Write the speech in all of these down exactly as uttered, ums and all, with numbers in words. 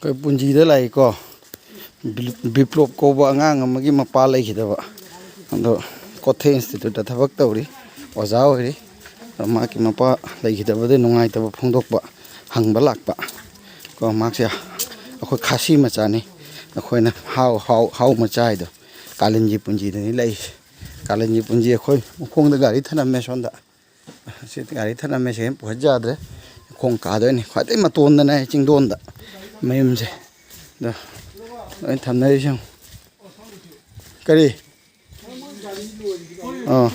ꯑꯩꯈꯣꯏ ꯄꯨꯟꯁꯤꯗ ꯂꯥꯛꯏꯀꯣ, ꯕꯤ-, ꯕꯤꯄ꯭ꯂꯣꯞ ꯀꯧꯕ ꯑꯉꯥꯡ ꯑꯃꯒꯤ ꯃꯄꯥ ꯂꯩꯈꯤꯗꯕ꯫ ꯑꯗꯣ ꯀꯣꯊꯦ ꯏꯟꯁꯇꯤꯇ꯭ꯌꯨꯠꯇ ꯊꯕꯛ ꯇꯧꯔꯤ, ꯑꯣꯖꯥ ꯑꯣꯏꯔꯤ꯫ ꯑꯗꯣ ꯃꯍꯥꯛꯀꯤ ꯃꯄꯥ ꯂꯩꯈꯤꯗꯕꯗ ꯅꯨꯡꯉꯥꯏꯇꯕ ꯐꯣꯡꯗꯣꯛꯄ ꯍꯪꯕ ꯂꯥꯛꯄ꯫ ꯀꯣ, ꯃꯍꯥꯛꯁꯦ ꯑꯩꯈꯣꯏ ꯈꯥꯁꯤ ꯃꯆꯥꯅꯤ꯫ ꯑꯩꯈꯣꯏꯅ ꯍꯥꯎ, ꯍꯥꯎ, ꯍꯥꯎ ꯃꯆꯥ ꯍꯥꯏꯗꯣ, ꯀꯥꯂꯦꯟꯒꯤ ꯄꯨꯟꯁꯤꯗꯅꯤ ꯂꯩꯔꯤꯁꯦ꯫ ꯀꯥꯂꯦꯟꯒꯤ ꯄꯨꯟꯁꯤ ꯑꯩꯈꯣꯏ ꯃꯈꯣꯡꯗ ꯒꯥꯔꯤ ꯊꯅꯝꯃꯦ ꯁꯣꯝꯗ꯫ ꯁꯤ ꯒꯥꯔꯤ ꯊꯅꯝꯃꯦ, ꯁꯤ ꯄꯨꯈꯠ ꯌꯥꯗ꯭ꯔꯦ꯫ ꯈꯣꯡ ꯀꯥꯗꯣꯏꯅꯤ꯫ ꯈ꯭ꯋꯥꯏꯗꯩ ꯃꯇꯣꯟꯗꯅꯦ ꯆꯤꯡꯗꯣꯟꯗ ꯃꯌꯨꯝꯁꯦ꯫ ꯑꯗꯣ ꯂꯣꯏ ꯊꯝꯅꯔꯤꯁꯦ ꯌꯦꯡꯉꯨ꯫ ꯀꯔꯤ? ꯑꯥ꯫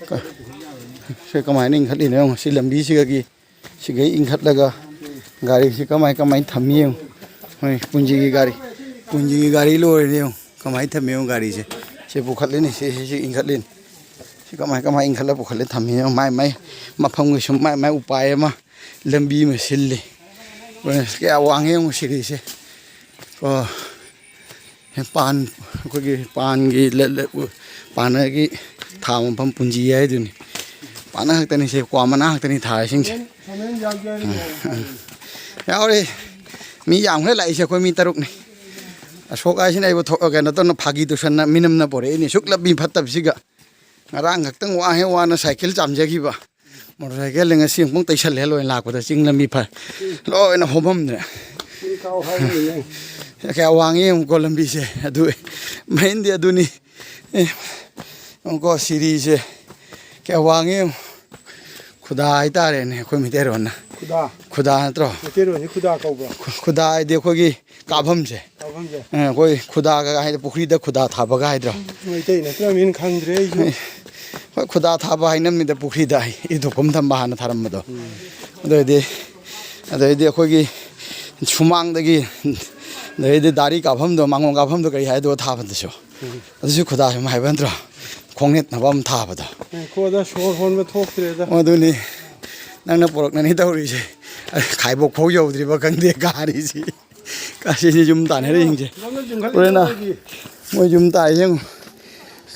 ꯀ-, ꯁꯤ ꯀꯃꯥꯏꯅ ꯏꯟꯈꯠꯂꯤꯅꯣ ꯌꯦꯡꯉꯨ꯫ ꯁꯤ ꯂꯝꯕꯤꯁꯤꯒꯤ ꯁꯤꯒꯩ ꯏꯟꯈꯠꯂꯒ ꯒꯥꯔꯤꯁꯤ ꯀꯃꯥꯏ, ꯀꯃꯥꯏꯅ ꯊꯝꯃꯤ ꯌꯦꯡꯉꯨ꯫ ꯍꯣꯏ, ꯄꯨꯟꯁꯤꯒꯤ ꯒꯥꯔꯤ, ꯄꯨꯟꯁꯤꯒꯤ ꯒꯥꯔꯤ ꯂꯣꯏꯔꯦ ꯌꯦꯡꯉꯨ꯫ ꯀꯃꯥꯏꯅ ꯊꯝꯃꯤ ꯌꯦꯡꯉꯨ ꯒꯥꯔꯤꯁꯦ꯫ ꯁꯤ ꯄꯨꯈꯠꯂꯤꯅꯤ, ꯁꯤ, ꯁꯤ, ꯁꯤ ꯏꯟꯈꯠꯂꯤꯅꯤ꯫ ꯁꯤ ꯀꯃꯥꯏ, ꯀꯃꯥꯏ ꯏꯟꯈꯠꯂ ꯄꯨꯈꯠꯂ ꯊꯝꯃꯤ ꯌꯦꯡꯉꯨ꯫ ꯃꯥꯏ, ꯃꯥꯏ ꯃꯐꯝꯒꯤ ꯁꯨꯝ ꯃꯥꯏ, ꯃꯥꯏ ꯎꯄꯥꯏ ꯑꯃ, ꯂꯝꯕꯤ ꯑꯃ ꯁꯤꯜꯂꯤ꯫ ꯍꯣꯏ, ꯀꯌꯥ ꯋꯥꯡꯉꯦ ꯌꯦꯡꯉꯨ ꯁꯤꯔꯤꯁꯦ꯫ ꯀꯣ꯫ ꯄꯥꯟ, ꯑꯩꯈꯣꯏꯒꯤ ꯄꯥꯟꯒꯤ ꯂ-, ꯂ-, ꯎ-, ꯄꯥꯟꯒꯤ ꯊꯥꯕ ꯃꯐꯝ ꯄꯨꯟꯁꯤ ꯍꯥꯏꯗꯨꯅꯤ꯫ ꯄꯥꯟ ꯉꯥꯛꯇꯅꯤ ꯁꯦ, ꯀ꯭ꯋꯥ ꯃꯅꯥ ꯉꯥꯛꯇꯅꯤ ꯊꯥꯔꯤꯁꯤꯡꯁꯦ꯫ ꯌꯥꯎꯔꯦ꯫ ꯃꯤ ꯌꯥꯝꯈ꯭ꯔꯦ ꯂꯥꯛꯏꯁꯦ, ꯑꯩꯈꯣꯏ ꯃꯤ ꯇꯔꯨꯛꯅꯤ꯫ ꯑꯁꯣꯛ ꯍꯥꯏꯁꯤꯅ ꯑꯩꯕꯨ ꯊꯣꯛ-, ꯀꯩꯅꯣ ꯇꯧꯅ ꯐꯥꯒꯤ ꯇꯧꯁꯟꯅ ꯃꯤꯅꯝꯅ ꯄꯣꯔꯛꯏꯅꯤ, ꯁꯨꯛ ꯂꯝꯕꯤ ꯐꯠꯇꯕꯁꯤꯒ꯫ ꯉꯔꯥꯡ ꯈꯛꯇꯪ ꯋꯥ ꯍꯦꯛ ꯋꯥꯅ ꯁꯥꯏꯀꯜ ꯆꯥꯝꯖꯈꯤꯕ꯫ ꯃꯣꯇꯣꯔ ꯁꯥꯏꯀꯜꯗ ꯉꯁꯤ ꯑꯃꯨꯛ ꯇꯩꯁꯜꯂꯦ, ꯂꯣꯏꯅ ꯂꯥꯛꯄꯗ ꯆꯤꯡ ꯂꯝꯕꯤ ꯐ-, ꯂꯣꯏꯅ ꯍꯣꯝꯃꯝꯗ꯭ꯔꯦ꯫ ꯀꯥꯎ ꯍꯥꯏꯔꯤꯅꯦ꯫ ꯀꯌꯥ ꯋꯥꯡꯉꯤ ꯌꯦꯡꯉꯨꯀꯣ ꯂꯝꯕꯤꯁꯦ꯫ ꯑꯗꯨ ꯃꯦꯟꯗꯤ ꯑꯗꯨꯅꯤ꯫ ꯑꯦ, ꯌꯦꯡꯉꯨꯀꯣ ꯁꯤꯔꯤꯁꯦ ꯀꯌꯥ ꯋꯥꯡꯉꯤ ꯌꯦꯡꯉꯨ꯫ ꯈꯨꯗꯥ ꯍꯥꯏꯇꯥꯔꯦꯅꯦ ꯑꯩꯈꯣꯏ ꯃꯩꯇꯩꯔꯣꯟꯅ꯫ ꯈꯨꯗꯥ꯫ ꯈꯨꯗꯥ ꯅꯠꯇ꯭ꯔꯣ? ꯃꯩꯇꯩꯔꯣꯟꯁꯦ ꯈꯨꯗꯥ ꯀꯧꯕ꯭ꯔꯣ? ꯈꯨ-, ꯈꯨꯗꯥ ꯍꯥꯏꯗꯤ ꯑꯩꯈꯣꯏꯒꯤ ꯀꯥꯐꯝꯁꯦ꯫ ꯀꯥꯐꯝꯁꯦ꯫ ꯑ, ꯑꯩꯈꯣꯏ ꯈꯨꯗꯥꯒ ꯍꯥꯏꯗꯤ ꯄꯨꯈ꯭ꯔꯤꯗ ꯈꯨꯗꯥ ꯊꯥꯕꯒ ꯍꯥꯏꯗ꯭ꯔꯣ? ꯃꯩꯇꯩ ꯅꯠꯇ꯭ꯔꯕꯅꯤꯅ ꯈꯪꯗ꯭ꯔꯦ ꯑꯩꯁꯨ꯫ ꯍꯣꯏ, ꯈꯨꯗꯥ ꯊꯥꯕ ꯍꯥꯏꯅꯕꯅꯤꯗ ꯄꯨꯈ꯭ꯔꯤꯗ, ꯏ ꯊꯣꯛꯐꯝ ꯊꯝꯕ ꯍꯥꯟꯅ ꯊꯥꯔꯝꯕꯗꯣ꯫ ꯎꯝ꯫ ꯑꯗꯨ ꯑꯣꯏꯔꯗꯤ, ꯑꯗꯩꯗꯤ ꯑꯩꯈꯣꯏꯒꯤ ꯁꯨꯃꯥꯡꯗꯒꯤ, ꯑꯗꯩꯗꯤ ꯗꯥꯔꯤ ꯀꯥꯐꯝꯗꯣ, ꯃꯥꯡꯒꯣꯟ ꯀꯥꯐꯝꯗꯣ ꯀꯔꯤ ꯍꯥꯏꯗꯣ ꯊꯥꯕꯗꯨꯁꯨ꯫ ꯎꯝ꯫ ꯑꯗꯨꯁꯨ ꯈꯨꯗꯥ ꯁꯨꯝ ꯍꯥꯏꯕ ꯅꯠꯇ꯭ꯔꯣ? ꯈꯣꯡꯅꯦꯠꯅꯕ ꯑꯃ ꯊꯥꯕꯗꯣ꯫ ꯉꯥꯏꯈꯣꯗ, ꯁꯣꯔ ꯍꯣꯟꯕ ꯊꯣꯛꯇ꯭ꯔꯦꯗ꯫ ꯑꯣ, ꯑꯗꯨꯅꯤ꯫ ꯅꯪꯅ ꯄꯣꯔꯛꯅꯅꯤ ꯇꯧꯔꯤꯁꯦ꯫ ꯈꯥꯏꯕꯣꯛ ꯐꯥꯎ ꯌꯧꯗ꯭ꯔꯤꯕ ꯈꯪꯗꯦ ꯒꯥꯔꯤꯁꯤ꯫ ꯀꯥꯁꯤꯁꯤ ꯌꯨꯝ ꯇꯥꯟꯅꯔꯤꯁꯤꯡꯁꯦ꯫ ꯂꯝꯅ ꯆꯤꯡꯈꯠꯂꯤꯁꯦ ꯍꯣꯔꯦꯟꯅ ꯑꯩꯈꯣꯏꯒꯤ꯫ ꯃꯣꯏ ꯌꯨꯝ ꯇꯥꯏ ꯌꯦꯡꯉꯨ꯫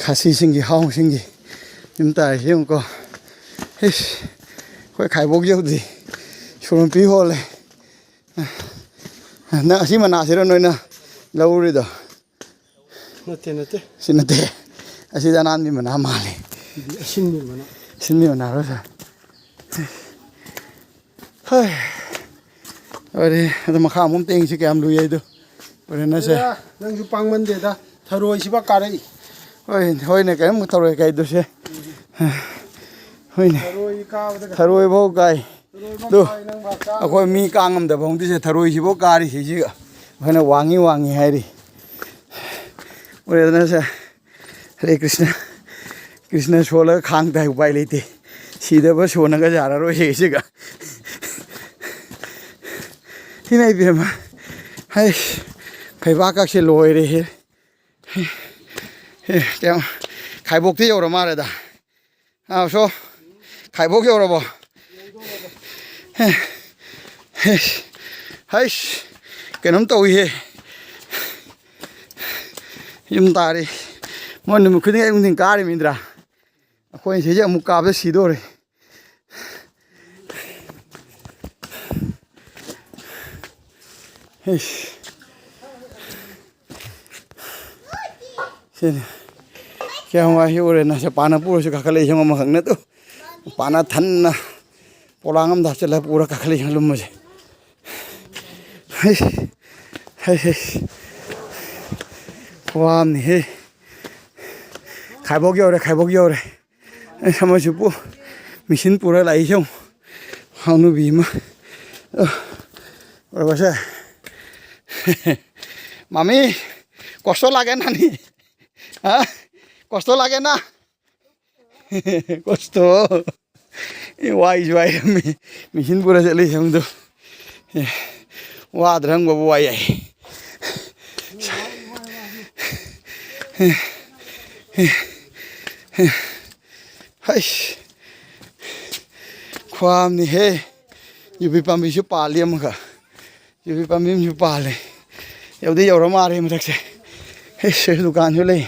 ꯈꯥꯁꯤꯁꯤꯡꯒꯤ, ꯍꯥꯎꯁꯤꯡꯒꯤ ꯌꯨꯝ ꯇꯥꯏꯁꯤ ꯌꯦꯡꯉꯨꯀꯣ꯫ ꯏꯁ, ꯑꯩꯈꯣꯏ ꯈꯥꯏꯕꯣꯛ ꯌꯧꯗ꯭ꯔꯤ꯫ ꯁꯣꯔꯣꯝꯄꯤ ꯍꯣꯜꯂꯦ꯫ ꯅꯪ ꯑꯁꯤ ꯃꯅꯥꯁꯤꯔꯣ ꯅꯣꯏꯅ ꯂꯧꯔꯤꯗꯣ? ꯅꯠꯇꯦ, ꯅꯠꯇꯦ꯫ ꯁꯤ ꯅꯠꯇꯦ꯫ ꯑꯁꯤꯗꯤ ꯑꯅꯥꯟꯕꯤ ꯃꯅꯥ ꯃꯥꯜꯂꯦ꯫ ꯁꯤꯗꯤ ꯑꯁꯤꯟꯕꯤ ꯃꯅꯥ꯫ ꯑꯁꯤꯟꯕꯤ ꯃꯅꯥꯔꯣ, ꯁꯥꯔ? ꯍꯣꯏ꯫ ꯂꯣꯏꯔꯦ꯫ ꯑꯗꯣ ꯃꯈꯥ ꯑꯃꯨꯛ ꯑꯝꯇ ꯌꯦꯡꯁꯤ ꯀꯌꯥꯝ ꯂꯨꯏ ꯍꯥꯏꯗꯣ꯫ ꯂꯣꯏꯔꯦ, ꯅꯁꯦ꯫ ꯑꯦꯔꯥ, ꯅꯪꯁꯨ ꯄꯥꯡꯃꯟꯗꯦꯗ꯫ ꯊꯔꯣꯏꯁꯤꯐꯥꯎ ꯀꯥꯔꯛꯏ꯫ ꯍꯣꯏ, ꯍꯣꯏꯅꯦ, ꯀꯔꯤꯝ ꯇꯧꯔꯣꯏ ꯀꯥꯏꯗꯨꯁꯦ꯫ ꯍꯣꯏꯅꯦ꯫ ꯊꯔꯣꯏ ꯀꯥꯕꯗꯒ ꯊꯔꯣꯏꯐꯥꯎ ꯀꯥꯏ꯫ ꯊꯔꯣꯏꯐꯥꯎ ꯑꯗꯨ ꯀꯥꯏ, ꯅꯪ ꯚꯥꯞ ꯆꯥꯗ꯭ꯔꯣ? ꯑꯩꯈꯣꯏ ꯃꯤ ꯀꯥ ꯉꯝꯗꯕ ꯍꯧꯅꯗꯤꯁꯦ, ꯊꯔꯣꯏꯁꯤꯐꯥꯎ ꯀꯥꯔꯤ ꯁꯤꯁꯤꯒ꯫ ꯑꯩꯈꯣꯏꯅ ꯋꯥꯡꯉꯤ ꯋꯥꯡꯉꯤ ꯍꯥꯏꯔꯤ꯫ ꯂꯣꯏꯔꯦꯗꯅꯁꯦ꯫ ꯍꯔꯦ ꯀ꯭ꯔꯤꯁꯅ꯫ ꯀ꯭ꯔꯤꯁꯅ ꯁꯣꯜꯂꯒ ꯈꯥꯡ ꯇꯥꯏ, ꯎꯄꯥꯏ ꯂꯩꯇꯦ꯫ ꯁꯤꯗꯕ ꯁꯣꯟꯅꯒ ꯌꯥꯔꯔꯣꯏ ꯁꯤꯒ꯫ ꯏꯃꯥ ꯏꯕꯦꯝꯃ꯫ ꯍꯩ, ꯐꯩꯕꯥꯛꯀꯁꯦ ꯂꯣꯏꯔꯦꯍꯦ꯫ ꯑꯦ, ꯀꯌꯥꯝ ꯈꯥꯏꯕꯣꯛꯇꯤ ꯌꯧꯔ ꯃꯥꯜꯂꯦꯗ꯫ ꯑꯥ, ꯁꯣ꯫ ꯈꯥꯏꯕꯣꯛ ꯌꯧꯔꯕꯣ? ꯑꯦ, ꯑꯦ, ꯍꯩꯁ, ꯀꯩꯅꯣꯝ ꯇꯧꯏꯍꯦ꯫ ꯌꯨꯝ ꯇꯥꯔꯤ꯫ ꯃꯣꯏ ꯅꯨꯃꯤꯠ ꯈꯨꯗꯤꯡ ꯑꯌꯨꯛ ꯅꯨꯡꯊꯤꯟ ꯀꯥꯔꯤꯃꯤꯗ꯭ꯔꯥ? ꯑꯩꯈꯣꯏ ꯁꯤꯁꯦ ꯑꯃꯨꯛ ꯀꯥꯕꯗ ꯁꯤꯗꯣꯔꯦ꯫ ꯏꯁ꯫ ꯁꯤꯅꯤ꯫ ꯀꯌꯥꯝ ꯋꯥꯏ ꯁꯤ ꯎꯔꯦ ꯅꯪꯁꯦ, ꯄꯥꯅ ꯄꯨꯔꯁꯨ ꯀꯥꯈꯠꯂꯛꯏꯁꯦ ꯑꯃꯈꯛ ꯅꯠꯇꯦ꯫ ꯄꯥꯅ ꯊꯟꯅ ꯄꯣꯂꯥꯡ ꯑꯃꯗ ꯍꯥꯞꯆꯤꯜꯂꯒ ꯄꯨꯔ ꯀꯥꯈꯠꯂꯛꯏꯁꯦ ꯂꯨꯝꯕꯁꯦ꯫ ꯍꯩꯁ, ꯍꯩꯁ, ꯍꯩꯁ꯫ ꯈꯨꯋꯥ ꯑꯃꯅꯤꯍꯦ꯫ ꯈꯥꯏꯕꯣꯛ ꯌꯧꯔꯦ, ꯈꯥꯏꯕꯣꯛ ꯌꯧꯔꯦ꯫ ꯑꯩ ꯁꯃꯣꯏꯁꯨ ꯄꯨ-, ꯃꯦꯆꯤꯟ ꯄꯨꯔ ꯂꯥꯛꯏꯁꯦ ꯌꯦꯡꯉꯨ꯫ ꯍꯥꯎꯅꯨꯕꯤ ꯑꯃ꯫ ꯑ, ꯎꯔꯕꯁꯦ? ꯃꯥꯃꯤ, ꯀꯣꯁꯇꯣ ꯂꯥꯛꯀꯦ ꯅꯥꯅꯤ? ꯍꯥ? ꯀꯣꯁꯇꯣ ꯂꯥꯛꯀꯦ ꯅꯥ? ꯀꯣꯁꯇꯣ꯫ ꯑꯦ, ꯋꯥꯏꯁꯨ ꯋꯥꯏꯔꯝꯃꯤ꯫ ꯃꯦꯆꯤꯟ ꯄꯨꯔ ꯆꯠꯂꯤ ꯁꯦꯝꯗꯣ꯫ ꯑꯦ, ꯋꯥꯗ꯭ꯔꯥ ꯍꯪꯕꯕꯨ ꯋꯥꯏ ꯍꯥꯏ꯫ ꯍꯩꯁ꯫ ꯈ꯭ꯋꯥꯝꯅꯤꯍꯦ꯫ ꯌꯨꯕꯤ ꯄꯥꯝꯕꯤꯁꯨ ꯄꯥꯜꯂꯤ ꯑꯃꯈꯛ꯫ ꯌꯨꯕꯤ ꯄꯥꯝꯕꯤ ꯑꯃꯁꯨ ꯄꯥꯜꯂꯦ꯫ ꯌꯧꯗꯤ ꯌꯧꯔ ꯃꯥꯜꯂꯦ ꯃꯊꯛꯁꯦ꯫ ꯍꯩꯁ, ꯗꯨꯀꯥꯟꯁꯨ ꯂꯩ꯫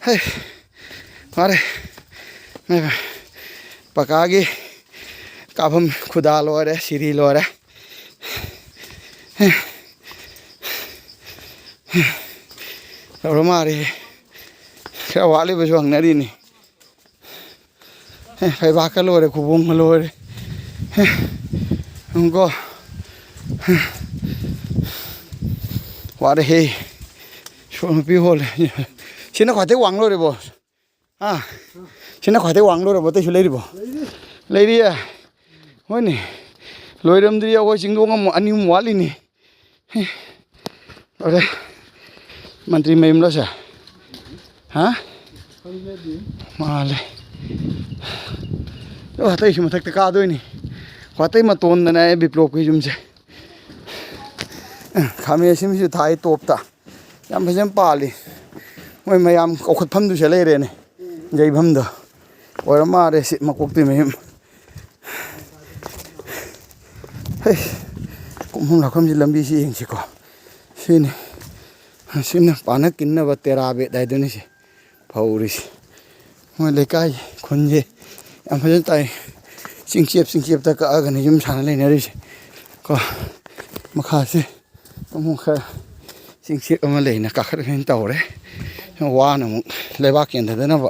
ꯍꯩ, ꯃꯥꯔꯦ꯫ ꯄꯀꯥꯒꯤ ꯀꯥꯐꯝ ꯈꯨꯗꯥ ꯂꯣꯏꯔꯦ, ꯁꯤꯔꯤ ꯂꯣꯏꯔꯦ꯫ ꯇꯧꯔ ꯃꯥꯜꯂꯦ꯫ ꯈꯔ ꯋꯥꯠꯂꯤꯕꯁꯨ ꯍꯪꯅꯔꯤꯅꯤ꯫ ꯑꯦ, ꯐꯩꯕꯥꯛꯀ ꯂꯣꯏꯔꯦ, ꯈꯨꯕꯣꯝꯒ ꯂꯣꯏꯔꯦ꯫ ꯑꯦ, ꯌꯦꯡꯉꯨꯀꯣ꯫ ꯋꯥꯔꯦꯍꯦ꯫ ꯁꯣꯔ ꯃꯄꯤ ꯍꯣꯜꯂꯦ꯫ ꯁꯤꯅ ꯈ꯭ꯋꯥꯏꯗꯩ ꯋꯥꯡ ꯂꯣꯏꯔꯦꯕꯣ꯫ ꯑꯥ, ꯁꯤꯅ ꯈ꯭ꯋꯥꯏꯗꯩ ꯋꯥꯡ ꯂꯣꯏꯔꯕꯣ? ꯑꯇꯩꯁꯨ ꯂꯩꯔꯤꯕꯣ? ꯂꯩꯔꯤꯌꯦ꯫ ꯍꯣꯏꯅꯦ꯫ ꯂꯣꯏꯔꯝꯗ꯭ꯔꯤ, ꯑꯩꯈꯣꯏ ꯆꯤꯡꯗꯣꯡ ꯑꯃꯨꯛ ꯑꯅꯤ ꯑꯍꯨꯝ ꯋꯥꯠꯂꯤꯅꯦ꯫ ꯍꯦ꯫ ꯂꯣꯏꯔꯦ꯫ ꯃꯟꯇ꯭ꯔꯤ ꯃꯌꯨꯝꯂꯣ ꯁꯦ? ꯍꯥ? ꯃꯥꯜꯂꯦ꯫ ꯑꯣ, ꯑꯇꯩꯁꯨ ꯃꯊꯛꯇ ꯀꯥꯗꯣꯏꯅꯤ꯫ ꯈ꯭ꯋꯥꯇꯩ ꯃꯇꯣꯟꯗꯅꯦ ꯕꯤꯄ꯭ꯂꯣꯞꯀꯤ ꯌꯨꯝꯁꯦ꯫ ꯈꯥꯃꯦꯟ ꯑꯁꯤꯟꯕꯤꯁꯨ ꯊꯥꯏ ꯇꯣꯞꯇ꯫ ꯌꯥꯝ ꯐꯖꯅ ꯄꯥꯜꯂꯤ꯫ ꯃꯣꯏ ꯃꯌꯥꯝ ꯀꯧꯈꯠꯐꯝꯗꯨꯁꯨ ꯂꯩꯔꯦꯅꯦ꯫ ꯌꯩꯐꯝꯗꯣ꯫ ꯑꯣꯏꯔ ꯃꯥꯜꯂꯦ ꯁꯤ ꯃꯀꯣꯛꯇꯨꯏ ꯃꯌꯨꯝ꯫ ꯍꯩ, ꯀꯨꯝꯐꯝ ꯂꯥꯛꯐꯝꯁꯤ ꯂꯝꯕꯤꯁꯤ ꯌꯦꯡꯁꯤꯀꯣ꯫ ꯁꯤꯅꯤ꯫ ꯁꯤꯅ ꯄꯥꯅ ꯀꯤꯟꯅꯕ ꯇꯦꯔꯥ ꯕꯦꯠ ꯍꯥꯏꯗꯨꯅꯤ ꯁꯤ ꯐꯧꯔꯤꯁꯤ꯫ ꯃꯣꯏ ꯂꯩꯀꯥꯏ ꯈꯨꯟꯁꯦ ꯌꯥꯝ ꯐꯖꯅ ꯇꯥꯏ꯫ ꯆꯤꯡꯆꯦꯞ ꯆꯤꯡꯆꯦꯞꯇ ꯀꯛꯑꯒꯅꯤ ꯌꯨꯝ ꯁꯥꯅ ꯂꯩꯅꯔꯤꯁꯦ꯫ ꯀꯣ, ꯃꯈꯥꯁꯦ ꯑꯃꯨꯛ ꯈꯔ ꯆꯤꯡꯆꯦꯞ ꯑꯃ ꯂꯩꯅ ꯀꯥꯈꯠ ꯀꯥꯈꯠ ꯇꯧꯔꯦ꯫ ꯋꯥꯅ ꯑꯃꯨꯛ ꯂꯩꯕꯥꯛ ꯀꯦꯟꯊꯗꯅꯕ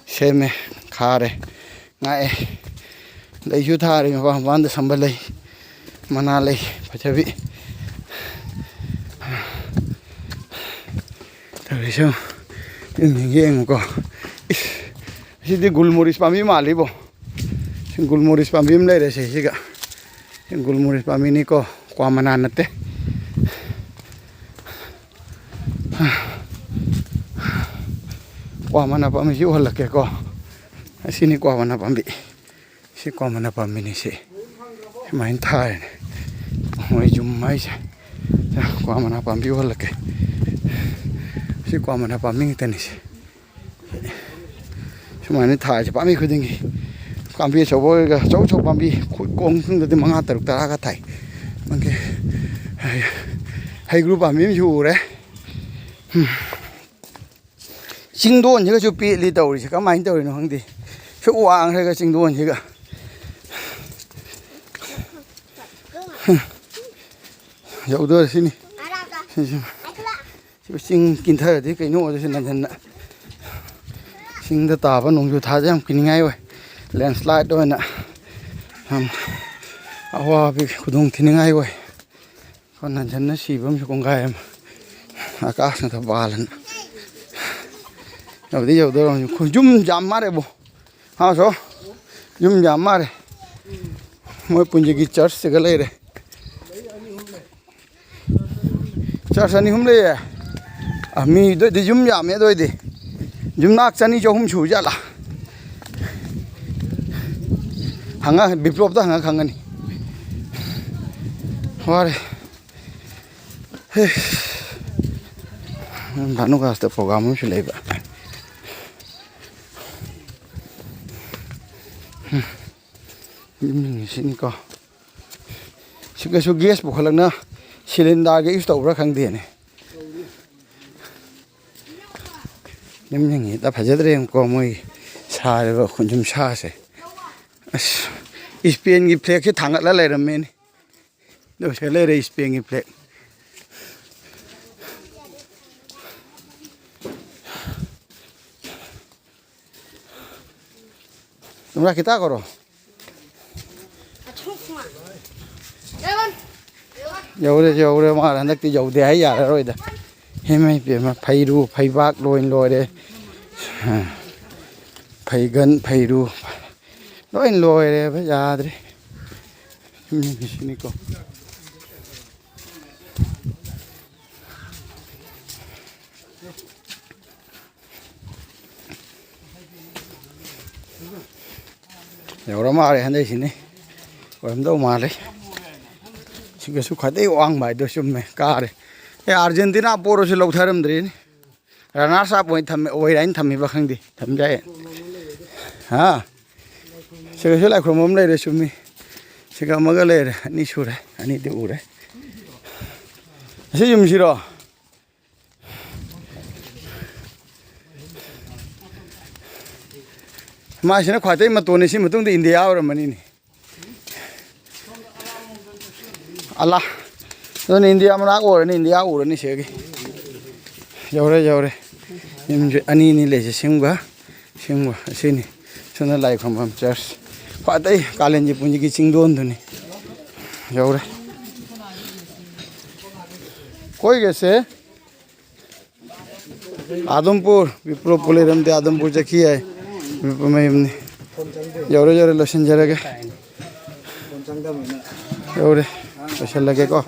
ꯁꯦꯝꯃꯦ, ꯈꯥꯔꯦ, ꯉꯥꯛꯑꯦ꯫ ꯂꯩꯁꯨ ꯊꯥꯔꯤ ꯃꯄꯥꯟ ꯃꯄꯥꯟꯗ ꯁꯝꯕ ꯂꯩ, ꯃꯅꯥ ꯂꯩ ꯐꯖꯕꯤ꯫ ꯇꯧꯔꯤꯁꯨ ꯌꯨꯝꯁꯤꯡꯁꯦ ꯌꯦꯡꯉꯨꯀꯣ꯫ ꯏꯁ, ꯑꯁꯤꯗꯤ ꯒꯨꯜꯃꯣꯔꯤꯁ ꯄꯥꯝꯕꯤ ꯃꯥꯜꯂꯤꯕꯣ꯫ ꯁꯤ ꯒꯨꯜꯃꯣꯔꯤꯁ ꯄꯥꯝꯕꯤ ꯑꯃ ꯂꯩꯔꯦ ꯁꯤꯒ꯫ ꯁꯤ ꯒꯨꯜꯃꯣꯔꯤꯁ ꯄꯥꯝꯕꯤꯅꯤꯀꯣ, ꯀ꯭ꯋꯥ ꯃꯅꯥ ꯅꯠꯇꯦ꯫ ꯀ꯭ꯋꯥ ꯃꯅꯥ ꯄꯥꯝꯕꯤꯁꯤ ꯎꯍꯜꯂꯛꯀꯦꯀꯣ꯫ ꯑꯁꯤꯅꯤ ꯀ꯭ꯋꯥ ꯃꯅꯥ ꯄꯥꯝꯕꯤ꯫ ꯁꯤ ꯀ꯭ꯋꯥ ꯃꯅꯥ ꯄꯥꯝꯕꯤꯅꯤ ꯁꯤ꯫ ꯁꯨꯃꯥꯏꯅ ꯊꯥꯔꯦꯅꯦ꯫ ꯃꯣꯏ ꯌꯨꯝ ꯍꯥꯏꯁꯦ꯫ ꯀ꯭ꯋꯥ ꯃꯅꯥ ꯄꯥꯝꯕꯤ ꯎꯍꯜꯂꯛꯀꯦ꯫ ꯁꯤ ꯀ꯭ꯋꯥ ꯃꯅꯥ ꯄꯥꯝꯕꯤ ꯉꯥꯛꯇꯅꯤ ꯁꯤ꯫ ꯁꯨꯃꯥꯏꯅ ꯊꯥꯔꯤꯁꯦ ꯄꯥꯝꯕꯤ ꯈꯨꯗꯤꯡꯒꯤ꯫ ꯄꯥꯝꯕꯤ ꯑꯆꯧꯕ ꯑꯣꯏꯔꯒ ꯑꯆꯧ ꯑꯆꯧꯕ ꯄꯥꯝꯕꯤ ꯈꯨꯠ ꯀꯣꯡ ꯃꯇꯨꯡꯗꯗꯤ ꯃꯉꯥ, ꯇꯔꯨꯛ, ꯇꯔꯥꯒ ꯊꯥꯏ꯫ ꯃꯥꯒꯤ ꯍꯩꯒ꯭ꯔꯨ ꯄꯥꯝꯕꯤ ꯑꯃꯁꯨ ꯎꯔꯦ꯫ ꯎꯝ꯫ ꯆꯤꯡꯗꯣꯟꯁꯤꯒꯁꯨ ꯄꯦꯠꯂꯤ ꯇꯧꯔꯤꯁꯦ꯫ ꯀꯃꯥꯏꯅ ꯇꯧꯔꯤꯅꯣ ꯈꯪꯗꯦ꯫ ꯁꯨꯛ ꯋꯥꯡꯈ꯭ꯔꯒ ꯆꯤꯡꯗꯣꯟꯁꯤꯒ꯫ ꯎꯝ꯫ ꯌꯧꯗꯣꯔꯦ ꯁꯤꯅꯤ꯫ ꯁꯤꯁꯨ, ꯁꯤ ꯆꯤꯡ ꯀꯤꯟꯊꯔꯗꯤ ꯀꯩꯅꯣ ꯑꯣꯏꯗꯣꯏꯁꯦ ꯅꯟꯖꯟꯅ꯫ ꯆꯤꯡꯗ ꯇꯥꯕ ꯅꯣꯡꯖꯨ ꯊꯥꯁꯦ ꯌꯥꯝ ꯀꯤꯅꯤꯡꯉꯥꯏ ꯑꯣꯏ꯫ Landslide ꯑꯣꯏꯅ ꯌꯥꯝ ꯑꯋꯥꯕ ꯈꯨꯗꯣꯡ ꯊꯤꯅꯤꯡꯉꯥꯏ ꯑꯣꯏ꯫ ꯅꯟꯖꯟꯅ ꯁꯤꯕ ꯑꯃꯁꯨ ꯀꯣꯡꯒꯥꯏ ꯑꯃ꯫ ꯑꯀꯥꯁ ꯉꯥꯛꯇ ꯄꯥꯜꯂꯅ꯫ ꯌꯧꯗꯤ ꯌꯧꯗꯧꯔꯕꯅꯤ꯫ ꯌꯨꯝ ꯌꯥꯝ ꯃꯥꯜꯂꯦꯕꯣ꯫ ꯍꯥꯎꯁꯣ꯫ ꯌꯨꯝ ꯌꯥꯝ ꯃꯥꯜꯂꯦ꯫ ꯃꯣꯏ ꯄꯨꯟꯁꯤꯒꯤ ꯆꯔꯆꯁꯤꯒ ꯂꯩꯔꯦ꯫ ꯆꯔꯆ ꯑꯅꯤ ꯑꯍꯨꯝ ꯂꯩꯌꯦ꯫ ꯑ, ꯃꯤꯗꯨꯗꯤ ꯌꯨꯝ ꯌꯥꯝꯃꯦ꯫ ꯑꯗꯨ ꯑꯣꯏꯗꯤ ꯌꯨꯝꯅꯥꯛ ꯆꯅꯤ ꯆꯍꯨꯝ ꯁꯨ ꯖꯥꯠꯂꯥ? ꯍꯪꯉ, ꯕꯤꯄ꯭ꯂꯣꯞꯇ ꯍꯪꯉ ꯈꯪꯒꯅꯤ꯫ ꯋꯥꯔꯦ꯫ ꯍꯦ꯫ ꯚꯥꯅꯨꯒꯥꯁꯇ ꯄ꯭ꯔꯣꯒ꯭ꯔꯥꯝ ꯑꯃꯁꯨ ꯂꯩꯕ꯫ ꯌꯨꯝꯁꯤꯡꯁꯤꯅꯤꯀꯣ꯫ ꯁꯤꯒꯁꯨ ꯒ꯭ꯌꯥꯁ ꯄꯨꯈꯠꯂꯛꯅ ꯁꯤꯂꯤꯟꯗꯔꯒ ꯌꯨꯁ ꯇꯧꯕ꯭ꯔꯥ ꯈꯪꯗꯦꯅꯦ꯫ ꯌꯨꯝꯁꯤꯡꯁꯤꯗ ꯐꯖꯗ꯭ꯔꯦ꯫ ꯌꯦꯡꯉꯨꯀꯣ, ꯃꯣꯏ ꯁꯥꯔꯤꯕ ꯈꯨꯟꯁꯨꯝ ꯁꯥꯁꯦ꯫ ꯑꯁ, ꯏꯁꯄꯦꯟꯒꯤ ꯐ꯭ꯂꯦꯛꯁꯦ ꯊꯥꯡꯒꯠꯂ ꯂꯩꯔꯝꯃꯦꯅꯦ꯫ ꯑꯗꯨ ꯁꯤꯗ ꯂꯩꯔꯦ ꯏꯁꯄꯦꯟꯒꯤ ꯐ꯭ꯂꯦꯛ꯫ ꯅꯨꯡꯗꯥꯡ ꯈꯤꯇ ꯀꯧꯔꯣ꯫ ꯌꯧꯔꯦ, ꯌꯧꯔꯦ꯫ ꯃꯥꯅ ꯍꯟꯗꯛꯇꯤ ꯌꯧꯗꯦ ꯍꯥꯏ ꯌꯥꯔꯔꯣꯏꯗ꯫ ꯏꯃꯥꯏ ꯄꯦꯝꯃ, ꯐꯩꯔꯨ ꯐꯩꯕꯥꯛ ꯂꯣꯏ ꯂꯣꯏꯔꯦ꯫ ꯐꯩꯒꯟ ꯐꯩꯔꯨ ꯂꯣꯏ ꯂꯣꯏꯔꯦꯕ, ꯌꯥꯗ꯭ꯔꯦ꯫ ꯃꯤꯁꯤꯅꯤꯀꯣ꯫ ꯌꯧꯔ ꯃꯥꯜꯂꯦ ꯍꯟꯗꯛꯁꯤꯅꯤ꯫ ꯑꯣꯏꯔꯝꯗꯧ ꯃꯥꯜꯂꯦ꯫ ꯁꯤꯒꯁꯨ ꯈ꯭ꯋꯥꯏꯗꯒꯤ ꯋꯥꯡꯕ ꯍꯥꯏꯗꯣ ꯆꯨꯝꯃꯦ, ꯀꯥꯔꯦ꯫ ꯑꯦ, ꯑꯥꯔꯖꯦꯟꯇꯤꯅꯥ ꯄꯣꯔꯁꯨ ꯂꯧꯊꯔꯝꯗ꯭ꯔꯦꯅꯦ꯫ Runners up ꯑꯣꯏꯅ ꯊꯝꯃꯦ, ꯑꯣꯏꯔ ꯍꯥꯏꯅ ꯊꯝꯃꯤꯕ ꯈꯪꯗꯦ, ꯊꯝꯖꯥꯏ꯫ ꯍꯥ? ꯁꯤꯒꯁꯨ ꯂꯥꯏ ꯈꯨꯔꯨꯝꯕ ꯑꯃ ꯂꯩꯔꯦ, ꯆꯨꯝꯃꯤ꯫ ꯁꯤꯒ ꯑꯃꯒ ꯂꯩꯔꯦ, ꯑꯅꯤ ꯁꯨꯔꯦ, ꯑꯅꯤꯗꯤ ꯎꯔꯦ꯫ ꯑꯁꯤ ꯌꯨꯝꯁꯤꯔꯣ? ꯃꯥꯁꯤꯅ ꯈ꯭ꯋꯥꯏꯗꯒꯤ ꯃꯇꯣꯟꯅꯤ, ꯁꯤ ꯃꯇꯨꯡꯗ ꯏꯟꯗꯤꯌꯥ ꯑꯣꯏꯔꯝꯃꯅꯤꯅꯦ꯫ ꯑꯂꯥ, ꯑꯗꯨꯅ ꯏꯟꯗꯤꯌꯥ ꯃꯅꯥꯛ ꯑꯣꯏꯔꯅꯤ, ꯏꯟꯗꯤꯌꯥ ꯎꯔꯅꯤ ꯁꯤꯗꯒꯤ꯫ ꯌꯧꯔꯦ, ꯌꯧꯔꯦ꯫ ꯌꯨꯝꯁꯦ ꯑꯅꯤ ꯑꯅꯤ ꯂꯩꯁꯦ, ꯁꯤꯝꯒ ꯁꯤꯝꯒ꯫ ꯑꯁꯤꯅꯤ꯫ ꯁꯣꯝꯗ ꯂꯥꯏ ꯈꯨꯔꯨꯝꯐꯝ ꯆꯔꯆ꯫ ꯈ꯭ꯋꯥꯏꯗꯩ ꯀꯥꯂꯦꯟꯒꯤ ꯄꯨꯟꯁꯤꯒꯤ ꯆꯤꯡꯗꯣꯟꯗꯨꯅꯤ꯫ ꯌꯧꯔꯦ꯫ ꯀꯣꯏꯒꯁꯦ ꯑꯗꯨꯝꯄꯨꯔ, ꯕꯤꯄ꯭ꯂꯣꯞꯄꯨ ꯂꯩꯔꯝꯗꯦ, ꯑꯗꯨꯝꯄꯨꯔ ꯆꯠꯈꯤ ꯌꯥꯏ꯫ ꯕꯤꯄ꯭ꯂꯣꯞ ꯃꯌꯨꯝꯅꯤ꯫ ꯌꯧꯔꯦ, ꯌꯧꯔꯦ, ꯂꯣꯏꯁꯤꯟꯖꯔꯒꯦ꯫ ꯌꯧꯔꯦ, ꯂꯣꯏꯁꯤꯜꯂꯒꯦꯀꯣ꯫